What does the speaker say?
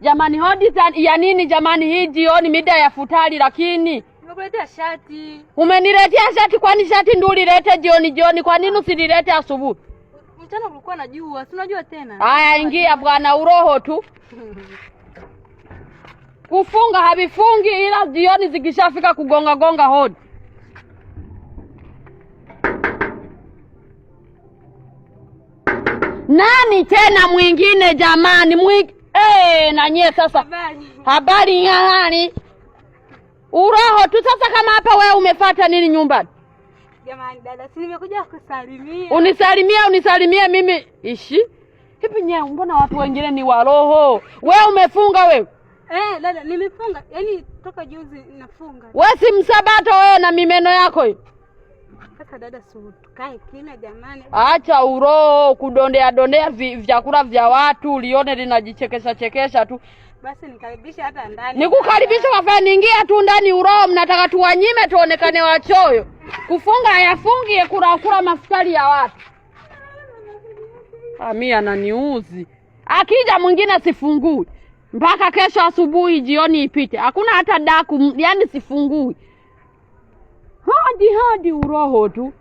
Jamani, hodi ya nini jamani? Hii jioni mida ya futari, lakini Nimekuletea shati. Umeniletea shati? Kwani shati ndio ulilete jioni jioni? Kwa nini usililete asubuhi? Mchana kulikuwa na jua, si unajua tena. Haya, ingia bwana, uroho tu. Kufunga havifungi, ila jioni zikishafika kugonga gonga hodi. Nani tena mwingine jamani? Hey, na nyie sasa Habari. Habari ng'alani. Uroho tu sasa. Kama hapa wewe umefata nini nyumbani? Jamani dada, si nimekuja kusalimia. Unisalimia, unisalimie mimi ishi hivi? Nyewe mbona watu wengine ni waroho? Wewe umefunga wewe? Dada, nimefunga. Yaani toka juzi nafunga. Wewe si msabato wewe na mimeno yako hiyo. Sasa dada, si tukae kimya jamani. Acha uroho kudondea dondea vyakula vya watu, lione linajichekesha chekesha tu. Basi nikaribishe hata ndani. Nikukaribisha wafanya, ingia tu ndani. Uroho mnataka tuwanyime tuonekane wachoyo. Kufunga hayafungi, kula kula mafutari ya watu. Mimi ananiuzi. Akija mwingine sifungui mpaka kesho asubuhi jioni ipite. Hakuna hata daku, yani sifungui. Hadi hadi uroho tu.